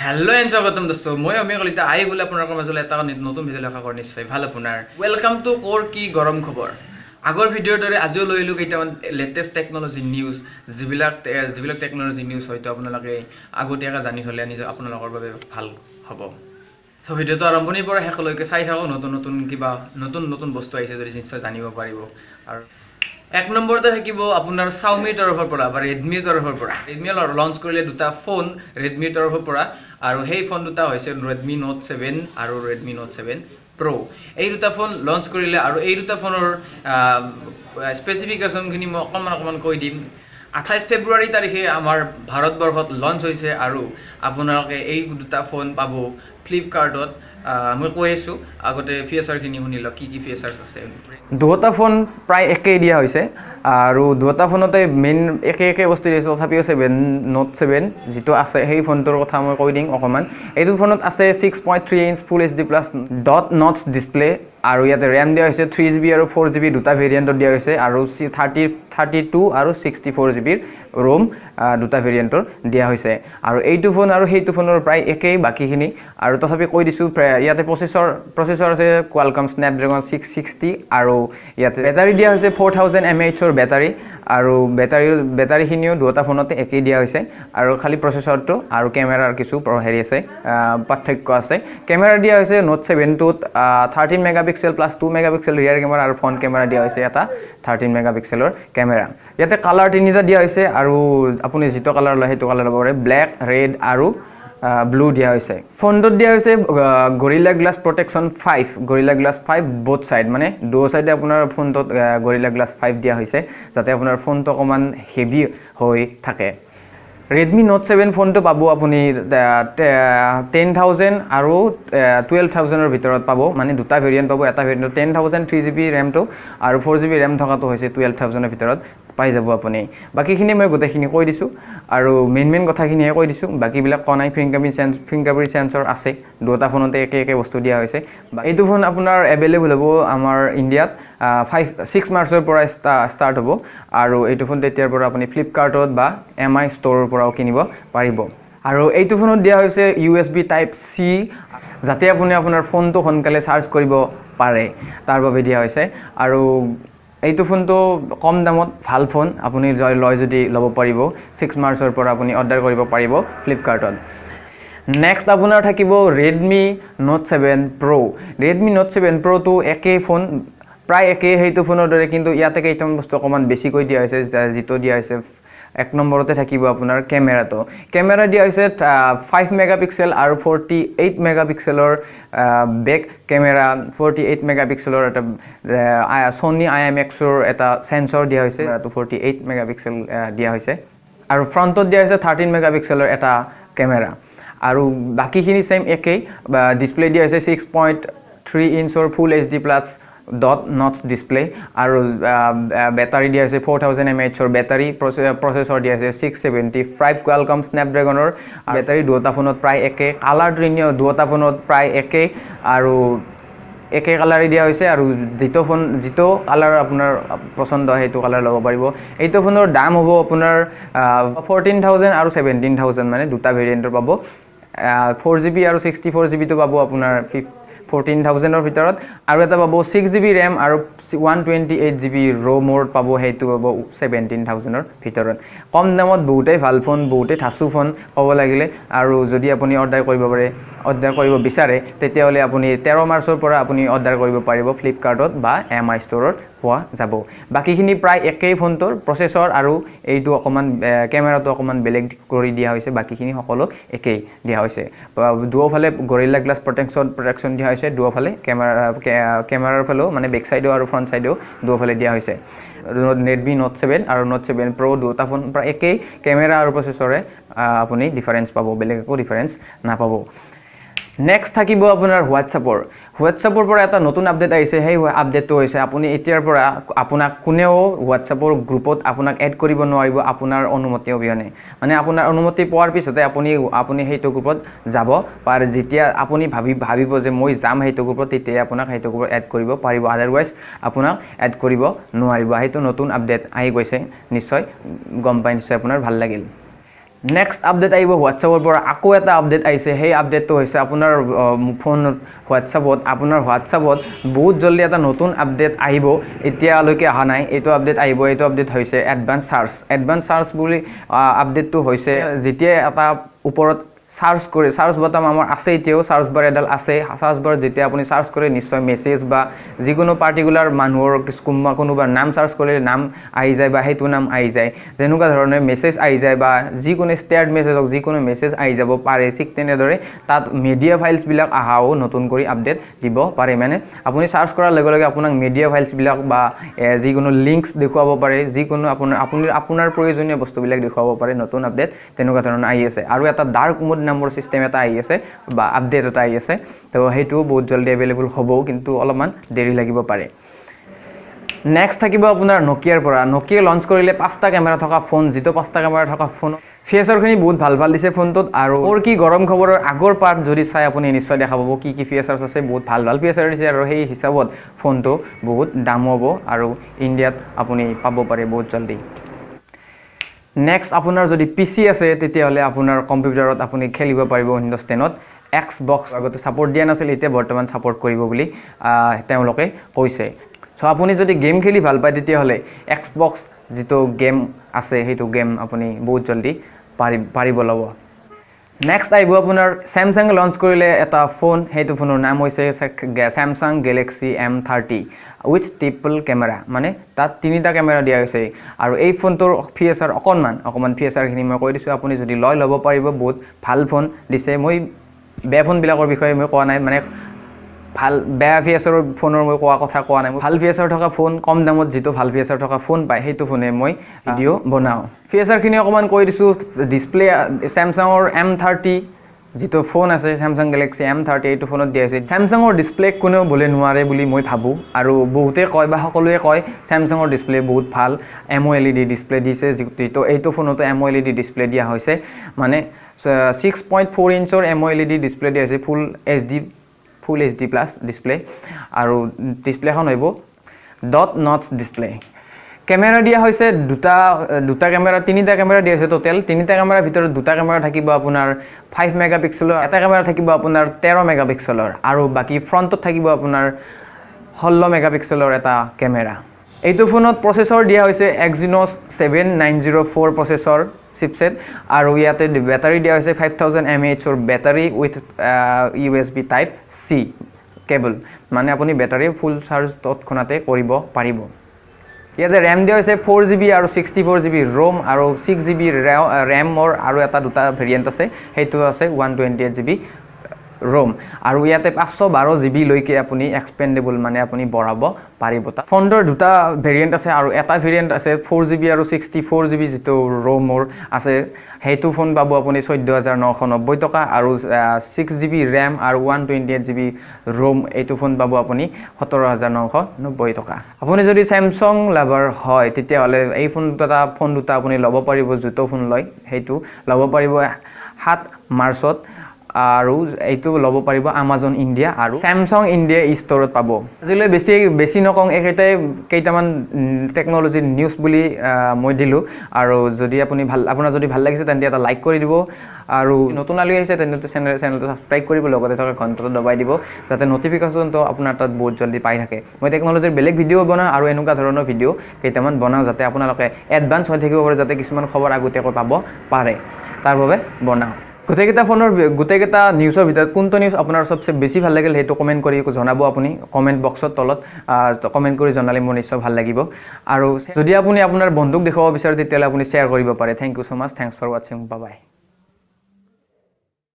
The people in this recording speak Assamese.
হেল্ল' এণ্ড স্বাগতম দোস্ত, মই অমী কলিতা আহি বোলে আপোনালোকৰ মাজলৈ এটা নতুন ভিডিঅ' আশা কৰোঁ নিশ্চয় ভাল আপোনাৰ। Welcome to ক'ৰ কি গৰম খবৰ। আগৰ ভিডিঅ'ৰ দৰে আজিও লৈ আহিলোঁ কেইটামান লেটেষ্ট টেকন'লজি নিউজ, যিবিলাক টেকন'লজি নিউজ হয়তো আপোনালোকে আগতীয়াকৈ জানি থ'লে নিজৰ আপোনালোকৰ বাবে ভাল হ'ব। চ' ভিডিঅ'টো আৰম্ভণিৰ পৰা শেষলৈকে চাই থাকক। নতুন নতুন কিবা নতুন নতুন বস্তু আহিছে যদি নিশ্চয় জানিব পাৰিব। আৰু এক নম্বৰতে থাকিব আপোনাৰ চাউমিৰ তৰফৰ পৰা বা ৰেডমিৰ তৰফৰ পৰা। ৰেডমিয়ে লঞ্চ কৰিলে দুটা ফোন ৰেডমিৰ তৰফৰ পৰা আৰু সেই ফোন দুটা হৈছে ৰেডমি নোট 7 আৰু ৰেডমি নোট 7 প্ৰ'। এই দুটা ফোন লঞ্চ কৰিলে আৰু এই দুটা ফোনৰ স্পেচিফিকেশ্যনখিনি মই অকণমান অকণমান কৈ দিম। 28 ফেব্ৰুৱাৰী তাৰিখে আমাৰ ভাৰতবৰ্ষত লঞ্চ হৈছে আৰু আপোনালোকে এই দুটা ফোন পাব ফ্লিপকাৰ্টত। মই কৈ আছোঁ, আগতে ফিচাৰখিনি শুনি লওক, কি কি ফিচাৰ্ছ আছে। দুয়োটা ফোন প্ৰায় একেই দিয়া হৈছে আৰু দুয়োটা ফোনতে মেইন একে একে বস্তু দিছে। তথাপিও নোট 7 যিটো আছে, সেই ফোনটোৰ কথা মই কৈ দিম অকণমান। এইটো ফোনত আছে 6.3 inch full HD plus dot notch display আৰু ইয়াতে ৰেম দিয়া হৈছে 3 জিবি আৰু 4 জিবি, দুটা ভেৰিয়েণ্টত দিয়া হৈছে আৰু 32 আৰু 64 জিবিৰ ৰোম দুটা ভেৰিয়েণ্টৰ দিয়া হৈছে। আৰু এইটো ফোন আৰু সেইটো ফোনৰ প্ৰায় একেই বাকীখিনি। আৰু তথাপি কৈ দিছোঁ, ইয়াতে প্ৰচেছৰ আছে কোৱালকম স্নেপড্ৰেগন 660 আৰু ইয়াতে বেটাৰী দিয়া হৈছে 4000 এম এইচৰ বেটাৰী আৰু বেটাৰীখিনিও দুয়োটা ফোনতে একেই দিয়া হৈছে। আৰু খালি প্ৰচেছৰটো আৰু কেমেৰাৰ কিছু হেৰি আছে, পাৰ্থক্য আছে। কেমেৰা দিয়া হৈছে নোট 7টোত 13 megapixel plus 2 megapixel rear camera আৰু ফ্ৰণ্ট কেমেৰা দিয়া হৈছে এটা 13 মেগাপিক্সেলৰ কেমেৰা। ইয়াতে কালাৰ তিনিটা দিয়া হৈছে আৰু আপুনি যিটো কালাৰ লয় সেইটো কালাৰ ল'ব পাৰে। ব্লেক, ৰেড আৰু ব্লু দিয়া হৈছে। ফোনটোত দিয়া হৈছে Gorilla Glass protection 5, Gorilla Glass 5 both side, মানে দুয়ো ছাইডে আপোনাৰ ফোনটোত গৰিলা গ্লাছ 5 দিয়া হৈছে, যাতে আপোনাৰ ফোনটো অকণমান হেভি হৈ থাকে। ৰেডমি নোট 7 ফোনটো পাব আপুনি 10,000 আৰু 12,000ৰ ভিতৰত পাব, মানে দুটা ভেৰিয়েণ্ট পাব। এটা ভেৰিয়েণ্ট 10,000 3 জিবি ৰেমটো আৰু 4 জিবি ৰেম থকাটো হৈছে 12,000ৰ ভিতৰত পাই যাব আপুনি। বাকীখিনি মই গোটেইখিনি কৈ দিছোঁ আৰু মেইন মেইন কথাখিনিহে কৈ দিছোঁ, বাকীবিলাক কোৱা নাই। ফিংগাৰপ্ৰিণ্ট চেঞ্চৰ আছে, দুয়োটা ফোনতে একে একে বস্তু দিয়া হৈছে। এইটো ফোন আপোনাৰ এভেইলেবল হ'ব আমাৰ ইণ্ডিয়াত 5 6 মাৰ্চৰ পৰা ষ্টাৰ্ট হ'ব আৰু এইটো ফোন তেতিয়াৰ পৰা আপুনি ফ্লিপকাৰ্টত বা এম আই ষ্ট'ৰৰ পৰাও কিনিব পাৰিব। আৰু এইটো ফোনত দিয়া হৈছে USB type C, যাতে আপুনি আপোনাৰ ফোনটো সোনকালে চাৰ্জ কৰিব পাৰে, তাৰ বাবে দিয়া হৈছে। আৰু এইটো ফোনটো কম দামত ভাল ফোন, আপুনি লয় যদি ল'ব পাৰিব। 6 মাৰ্চৰ পৰা আপুনি অৰ্ডাৰ কৰিব পাৰিব ফ্লিপকাৰ্টত। নেক্সট আপোনাৰ থাকিব ৰেডমি নোট 7 প্ৰ'। ৰেডমি নোট 7 প্ৰ'টো একেই ফোন, প্ৰায় একেই সেইটো ফোনৰ দৰে, কিন্তু ইয়াতে কেইটামান বস্তু অকণমান বেছিকৈ দিয়া হৈছে। যিটো দিয়া হৈছে, এক নম্বৰতে থাকিব আপোনাৰ কেমেৰাটো। কেমেৰা দিয়া হৈছে 5 মেগাপিক্সেল আৰু 48 মেগাপিক্সেলৰ বেক কেমেৰা, 48 মেগাপিক্সেলৰ এটা ছনী আইএমএক্সৰ এটা চেঞ্চৰ দিয়া হৈছে, 48 মেগাপিক্সেল দিয়া হৈছে আৰু ফ্ৰণ্টত দিয়া হৈছে 13 মেগাপিক্সেলৰ এটা কেমেৰা আৰু বাকীখিনি ছেইম একেই। ডিছপ্লে দিয়া হৈছে 6.3 ইঞ্চৰ full HD plus dot notch display আৰু বেটাৰী দিয়া হৈছে 4000 এম এইচৰ বেটাৰী। প্ৰচেছৰ দিয়া হৈছে 675 কোৱালকম স্নেপড্ৰেগনৰ। বেটাৰী দুয়োটা ফোনত প্ৰায় একে, কালাৰ দুয়োটা ফোনত প্ৰায় একেই আৰু একে কালাৰেই দিয়া হৈছে। আৰু যিটো কালাৰ আপোনাৰ পচন্দ হয়, সেইটো কালাৰ ল'ব পাৰিব। এইটো ফোনৰ দাম হ'ব আপোনাৰ 14,000 আৰু 17,000, মানে দুটা ভেৰিয়েণ্টৰ পাব। 4 জিবি আৰু 64 জিবিটো পাব আপোনাৰ 14,000ৰ ভিতৰত আৰু এটা পাব 6 জিবি ৰেম আৰু 128 জিবি ৰোমৰ পাব, সেইটো পাব 17,000ৰ ভিতৰত। কম দামত বহুতেই ভাল ফোন, বহুতেই ঠাচু ফোন ক'ব লাগিলে। আৰু যদি আপুনি অৰ্ডাৰ কৰিব পাৰে, অৰ্ডাৰ কৰিব বিচাৰে, তেতিয়াহ'লে আপুনি 13 মাৰ্চৰ পৰা আপুনি অৰ্ডাৰ কৰিব পাৰিব। ফ্লিপকাৰ্টত বা এম আই ষ্ট'ৰত পোৱা যাব। বাকীখিনি প্ৰায় একেই ফোনটোৰ প্ৰচেছৰ আৰু এইটো অকণমান কেমেৰাটো অকণমান বেলেগ কৰি দিয়া হৈছে, বাকীখিনি সকলো একেই দিয়া হৈছে। দুয়োফালে গৰিলা গ্লাছ প্ৰটেকশ্যন দিয়া হৈছে দুয়োফালে, কেমেৰাৰ ফালেও, মানে বেক চাইডেও আৰু ফ্ৰণ্ট চাইডেও দুয়োফালে দিয়া হৈছে। ৰেডমি নোট 7 আৰু নোট 7 প্ৰ' দুয়োটা ফোন প্ৰায় একেই, কেমেৰা আৰু প্ৰচেছৰে আপুনি ডিফাৰেঞ্চ পাব, বেলেগ একো ডিফাৰেঞ্চ নাপাব। নেক্সট থাকিব আপোনাৰ হোৱাটছআপৰ পৰা এটা নতুন আপডেট আহিছে। সেই আপডেটটো হৈছে আপুনি এতিয়াৰ পৰা আপোনাক কোনেও হোৱাটছআপৰ গ্ৰুপত আপোনাক এড কৰিব নোৱাৰিব আপোনাৰ অনুমতি অবিহনে। মানে আপোনাৰ অনুমতি পোৱাৰ পিছতে আপুনি সেইটো গ্ৰুপত যাব পাৰে। যেতিয়া আপুনি ভাবিব যে মই যাম সেইটো গ্ৰুপত, তেতিয়াই আপোনাক সেইটো গ্ৰুপত এড কৰিব পাৰিব, আদাৰৱাইজ আপোনাক এড কৰিব নোৱাৰিব। সেইটো নতুন আপডেট আহি গৈছে, নিশ্চয় গম পাই নিশ্চয় আপোনাৰ ভাল লাগিল। নেক্সট আপডেট আহিব হোৱাটছআপৰ পৰা। আকৌ এটা আপডেট আহিছে। সেই আপডেটটো হৈছে আপোনাৰ ফোনত হোৱাটছআপত, আপোনাৰ হোৱাটছআপত বহুত জল্দি এটা নতুন আপডেট আহিব। এতিয়ালৈকে অহা নাই। এইটো আপডেট আহিব। এইটো আপডেট হৈছে এডভান্স চাৰ্চ। এডভান্স চাৰ্চ বুলি আপডেটটো হৈছে যেতিয়াই এটা ওপৰত চাৰ্চ কৰি, চাৰ্চ বটাম আমাৰ আছে এতিয়াও, চাৰ্চ বাৰ এডাল আছে। চাৰ্চ বাৰত যেতিয়া আপুনি চাৰ্চ কৰে, নিশ্চয় মেছেজ বা যিকোনো পাৰ্টিকুলাৰ মানুহৰ কোনোবা নাম চাৰ্চ কৰিলে নাম আহি যায় বা সেইটো নাম আহি যায়, যেনেকুৱা ধৰণে মেছেজ আহি যায় বা যিকোনো ষ্টেয়াৰ্ড মেছেজ হওক, যিকোনো মেছেজ আহি যাব পাৰে। ঠিক তেনেদৰে তাত মিডিয়া ফাইলছবিলাক অহাও নতুন কৰি আপডেট দিব পাৰে। মানে আপুনি চাৰ্চ কৰাৰ লগে লগে আপোনাক মিডিয়া ফাইলছবিলাক বা যিকোনো লিংকছ দেখুৱাব পাৰে, যিকোনো আপোনাৰ আপুনি আপোনাৰ প্ৰয়োজনীয় বস্তুবিলাক দেখুৱাব পাৰে। নতুন আপডেট তেনেকুৱা ধৰণৰ আহি আছে। আৰু এটা ডাৰ্ক মোড নামৰ ছিষ্টেম এটা আহি আছে বা আপডেট এটা আহি আছে। তো সেইটোও বহুত জল্দি এভেইলেবল হ'ব, কিন্তু অলপমান দেৰি লাগিব পাৰে। নেক্সট থাকিব আপোনাৰ নকিয়াৰ পৰা। নকিয়া লঞ্চ কৰিলে পাঁচটা কেমেৰা থকা ফোন, যিটো 5টা কেমেৰা থকা ফোন, ফিচাৰখিনি বহুত ভাল ভাল দিছে ফোনটোত। আৰু মোৰ কি গৰম খবৰৰ আগৰ পাৰ্ট যদি চাই আপুনি নিশ্চয় দেখা পাব কি কি ফিচাৰ্ছ আছে। বহুত ভাল ভাল ফিচাৰ দিছে আৰু সেই হিচাপত ফোনটো বহুত দামো হ'ব আৰু ইণ্ডিয়াত আপুনি পাব পাৰে বহুত জল্দি। নেক্সট, আপোনাৰ যদি পিচি আছে, তেতিয়াহ'লে আপোনাৰ কম্পিউটাৰত আপুনি খেলিব পাৰিব উইণ্ড'জ 10ত। এক্স বক্স আগতে ছাপৰ্ট দিয়া নাছিল, এতিয়া বৰ্তমান ছাপৰ্ট কৰিব বুলি তেওঁলোকে কৈছে। চ' আপুনি যদি গেম খেলি ভাল পায়, তেতিয়াহ'লে এক্স বক্স যিটো গেম আছে, সেইটো গেম আপুনি বহুত জল্দি পাৰিব ল'ব। নেক্সট আহিব আপোনাৰ চেমচাঙে লঞ্চ কৰিলে এটা ফোন। সেইটো ফোনৰ নাম হৈছে Samsung Galaxy M30 with triple camera, মানে তাত তিনিটা কেমেৰা দিয়া হৈছে। আৰু এই ফোনটোৰ ফিচাৰ অকণমান অকণমান ফিচাৰখিনি মই কৈ দিছোঁ। আপুনি যদি লয়, ল'ব পাৰিব। বহুত ভাল ফোন দিছে। মই বেয়া ফোনবিলাকৰ বিষয়ে মই কোৱা নাই, মানে ভাল বেয়া ফিচাৰৰ ফোনৰ মই কোৱা কথা কোৱা নাই। ভাল ফিচাৰ থকা ফোন, কম দামত যিটো ভাল ফিচাৰ থকা ফোন পায়, সেইটো ফোনে মই ভিডিঅ' বনাওঁ। ফিচাৰখিনি অকণমান কৈ দিছোঁ। ডিছপ্লে, চেমচাঙৰ M30 যিটো ফোন আছে, চেমচাং গেলেক্সি M30, এইটো ফোনত দিয়া হৈছে। চেমচাঙৰ ডিছপ্লে কোনেও বোলে নোৱাৰে বুলি মই ভাবোঁ আৰু বহুতে কয় বা সকলোৱে কয় চেমচাঙৰ ডিছপ্লে বহুত ভাল। এম'এলইডি ডিছপ্লে দিছে, যিটো এইটো ফোনতো এম'এলইডি ডিছপ্লে দিয়া হৈছে। মানে 6.4 ইঞ্চৰ এম'এলইডি ডিছপ্লে দিয়া হৈছে, full HD plus display আৰু ডিছপ্লেখন হ'ব ডট নটছ ডিছপ্লে। কেমেৰা দিয়া হৈছে দুটা দুটা কেমেৰা, তিনিটা কেমেৰা দিয়া হৈছে টোটেল। তিনিটা কেমেৰাৰ ভিতৰত দুটা কেমেৰা থাকিব আপোনাৰ 5 মেগা পিক্সেলৰ, এটা কেমেৰা থাকিব আপোনাৰ 13 মেগা পিক্সেলৰ আৰু বাকী ফ্ৰণ্টত থাকিব আপোনাৰ 16 মেগা পিক্সেলৰ এটা কেমেৰা। এইটো ফোনত প্ৰচেছৰ দিয়া হৈছে এক্সিনছ 7904 প্ৰচেছৰ চিপছেট আৰু ইয়াতে বেটাৰী দিয়া হৈছে 5000 এমএএইচৰ battery with USB type C cable, মানে আপুনি বেটাৰী ফুল চাৰ্জ তৎক্ষণাতে কৰিব পাৰিব। ইয়াতে ৰেম দিয়া হৈছে 4 জিবি আৰু 64 জিবি ৰোম আৰু 6 জিবি ৰেমৰ আৰু এটা দুটা ভেৰিয়েণ্ট আছে, সেইটো আছে 128 জিবি ৰোম আৰু ইয়াতে 512 জিবিলৈকে আপুনি এক্সপেণ্ডেবল, মানে আপুনি বঢ়াব পাৰিব। তাত ফোনটোৰ দুটা ভেৰিয়েণ্ট আছে আৰু এটা ভেৰিয়েণ্ট আছে 4 জিবি আৰু 64 জিবি যিটো ৰোমৰ আছে, সেইটো ফোন পাব আপুনি 14,990 টকা আৰু 6 জিবি ৰেম আৰু 128 জিবি ৰোম, এইটো ফোন পাব আপুনি 17,990 টকা। আপুনি যদি চেমচাং লাভাৰ হয়, তেতিয়াহ'লে এই ফোন দুটা আপুনি ল'ব পাৰিব। যিটো ফোন লয়, সেইটো ল'ব পাৰিব 7 মাৰ্চত আৰু এইটো ল'ব পাৰিব আমাজন ইণ্ডিয়া আৰু চেমচাং ইণ্ডিয়া ষ্ট'ৰত পাব। আজিলৈ বেছি বেছি নকওঁ। এইকেইটাই কেইটামান টেকন'লজিৰ নিউজ বুলি মই দিলোঁ। আৰু যদি আপুনি ভাল আপোনাৰ যদি ভাল লাগিছে, তেন্তে এটা লাইক কৰি দিব আৰু নতুন আলহী আহিছে তেন্তে চেনেলটো ছাবস্ক্ৰাইব কৰিব, লগতে থকা ঘণ্টাটো দবাই দিব, যাতে ন'টিফিকেশ্যনটো আপোনাৰ তাত বহুত জল্দি পাই থাকে। মই টেকন'লজিৰ বেলেগ ভিডিঅ' বনাওঁ আৰু এনেকুৱা ধৰণৰ ভিডিঅ' কেইটামান বনাওঁ, যাতে আপোনালোকে এডভান্স হৈ থাকিব পাৰে, যাতে কিছুমান খবৰ আগতীয়াকৈ পাব পাৰে, তাৰ বাবে বনাওঁ। গোটেইকেইটা নিউজৰ ভিতৰত কোনটো নিউজ আপোনাৰ চবচে বেছি ভাল লাগিল, সেইটো কমেণ্ট কৰি জনাব আপুনি কমেণ্ট বক্সত তলত। কমেণ্ট কৰি জনালে মোৰ নিশ্চয় ভাল লাগিব। আৰু যদি আপুনি আপোনাৰ বন্ধুক দেখুৱাব বিচাৰে, তেতিয়াহ'লে আপুনি শ্বেয়াৰ কৰিব পাৰে। Thank you so much, thanks for watching, bye bye.